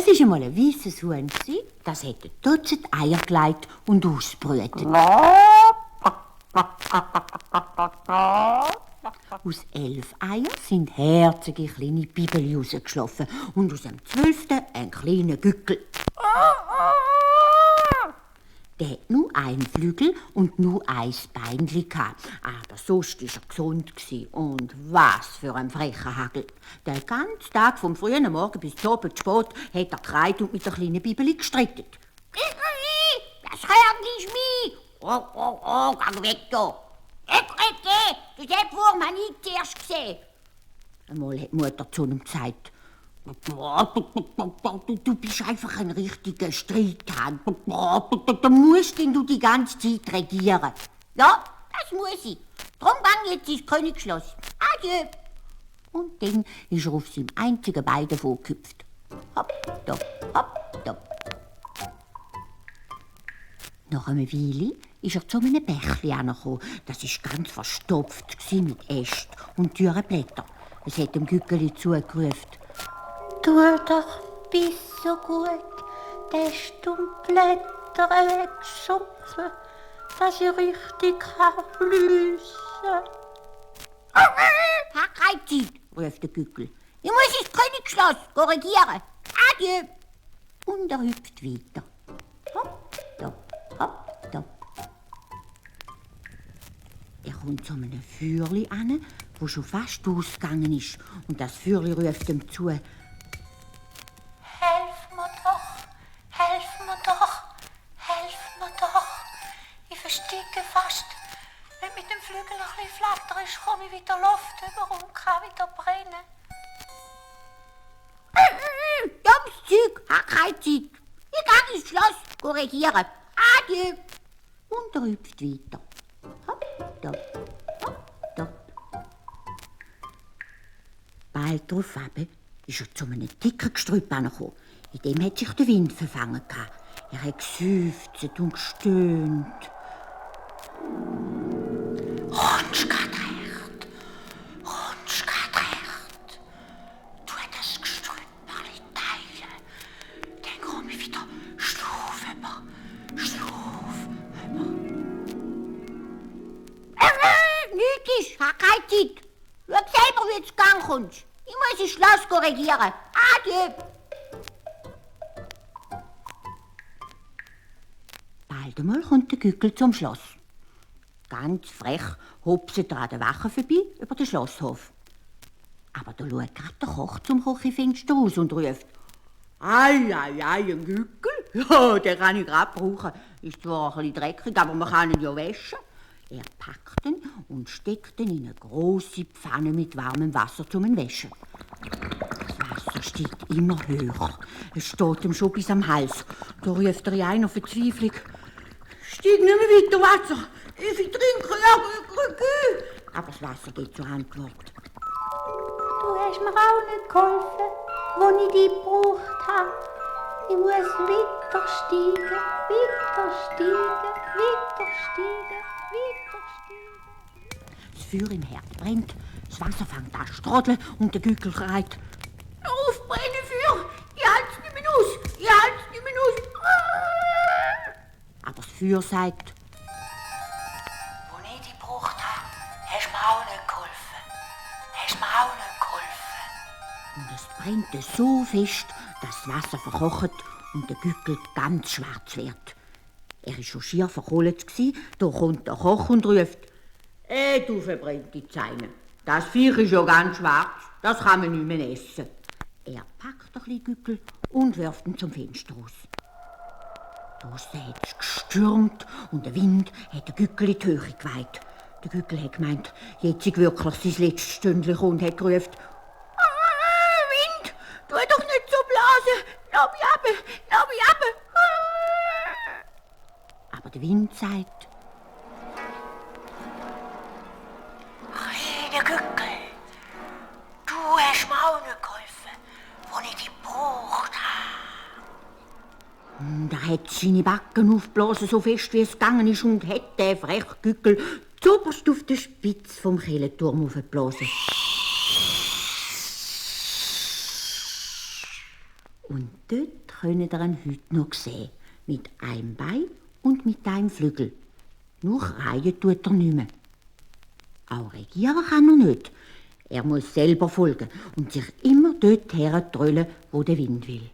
Es war einmal ein weisses Huhn, das hat ein Dutzend Eier gelegt und ausgebrütet. Aus 11 Eiern sind herzige kleine Bibeli rausgeschlafen und aus dem 12. ein kleiner Gückel. Der hat nur einen Flügel und nur ein Beinchen gehabt. Aber sonst war er gesund. Und was für ein frecher Hagel. Den ganzen Tag vom frühen Morgen bis zum Abend spät hat er gekreidet und mit der kleinen Bibeli gestritten. Das Körnchen ist mein! Geh weg da! Den Wurm habe ich zuerst gesehen. Einmal hat die Mutter zu ihm gesagt, du bist einfach ein richtiger Streithahn. Da musst du die ganze Zeit regieren. Ja, das muss ich. Darum gang jetzt ins Königsschloss. Adieu. Und dann ist er auf seinem einzigen Bein davon gehüpft. Hopp, da, hopp, da. Nach einer Weile ist er zu einem Bächli angekommen. Das war ganz verstopft mit Ästen und dürren Blättern. Es hat dem Gückeli zugerufen. Tu doch bis so gut, Äste und Blätter wegschupfen, dass ich richtig fliessen kann. Hat keine Zeit, ruft der Gückel. Ich muss ins Königsschloss korrigieren. Adieu. Und er hüpft weiter. Hopp, da, hopp, da. Er kommt zu einem Feuerli an, das schon fast ausgegangen ist. Und das Feuerli ruft ihm zu. Helf mir doch, helf mir doch, helf mir doch. Ich verstecke fast. Wenn mit dem Flügel noch ein bisschen flatter ist, komme ich wieder Luft über und kann wieder brennen. Dummes Zeug, hat keine Zeit. Ich gehe ins Schloss korrigieren. Adieu. Und er hüpft weiter. Hopp, da, hopp, da. Bald darauf ist er zu einem dicken Gestrüpp angekommen. In dem hat sich der Wind verfangen. Er hat geseufzt und gestöhnt. Rutsch grad recht, rutsch grad recht. Tu das Gestrüpp alle teilen. Dann komm ich wieder schlaf über. Nichts ist, hat keine Zeit. Schau selber, wie du zu Gang kommst. Ich muss ins Schloss korrigieren. Adieu. Bald einmal kommt der Gückel zum Schloss. Ganz frech hopset er an der Wache vorbei über den Schlosshof. Aber da schaut gerade der Koch zum Küchenfenster raus und ruft: Ei, ein Gückel? Ja, den kann ich gerade brauchen. Ist zwar ein bisschen dreckig, aber man kann ihn ja waschen. Er packt ihn und steckt ihn in eine grosse Pfanne mit warmem Wasser zum Waschen. Das Wasser steigt immer höher. Es steht ihm schon bis am Hals. Da ruft er in einer Verzweiflung: Steig nicht mehr weiter, Wasser! Ich will trinken, ja, aber das Wasser geht zur Antwort. Du hast mir auch nicht geholfen, wo ich dich gebraucht habe. Ich muss weiter steigen, weiter steigen, weiter steigen, weiter steigen. Das Feuer im Herd brennt, das Wasser fängt an zu strudeln und der Gückel schreit: Aufbrennen Feuer! Ich halte es nicht mehr aus! Ich halte es nicht mehr aus! Aber das Feuer sagt: Wo ich dich gebraucht habe, hast du mir auch nicht geholfen. Hast du mir auch nicht geholfen. Und es brennt so fest, dass das Wasser verkocht und der Gückel ganz schwarz wird. Er war schon schier verkohlt, da kommt der Koch und ruft: du verbrennte Zeine, das Viech ist ja ganz schwarz, das kann man nicht mehr essen. Er packt ein bisschen Gückel und wirft ihn zum Fenster raus. Draussen hat es gestürmt und der Wind hat den Gückel in die Höhe geweiht. Der Gückel hat gemeint, jetzt ist wirklich sein letztes Stündchen und hat gerufen: Wind, tu doch nicht so blasen! Lass mich ab! Aber der Wind sagt: Kleiner Gückel, du hast mir auch nicht geholfen, wo ich dich gebraucht habe. Und er hat seine Backen aufgeblasen, so fest wie es gegangen ist, und hat den frechen Gückel zuoberst auf der Spitze vom Kellenturm aufgeblasen. Und dort könnt ihr ihn heute noch sehen. Mit einem Bein und mit einem Flügel. Nur reihen tut er nicht mehr. Auch regieren kann er nicht. Er muss selber folgen und sich immer dort hertrollen, wo der Wind will.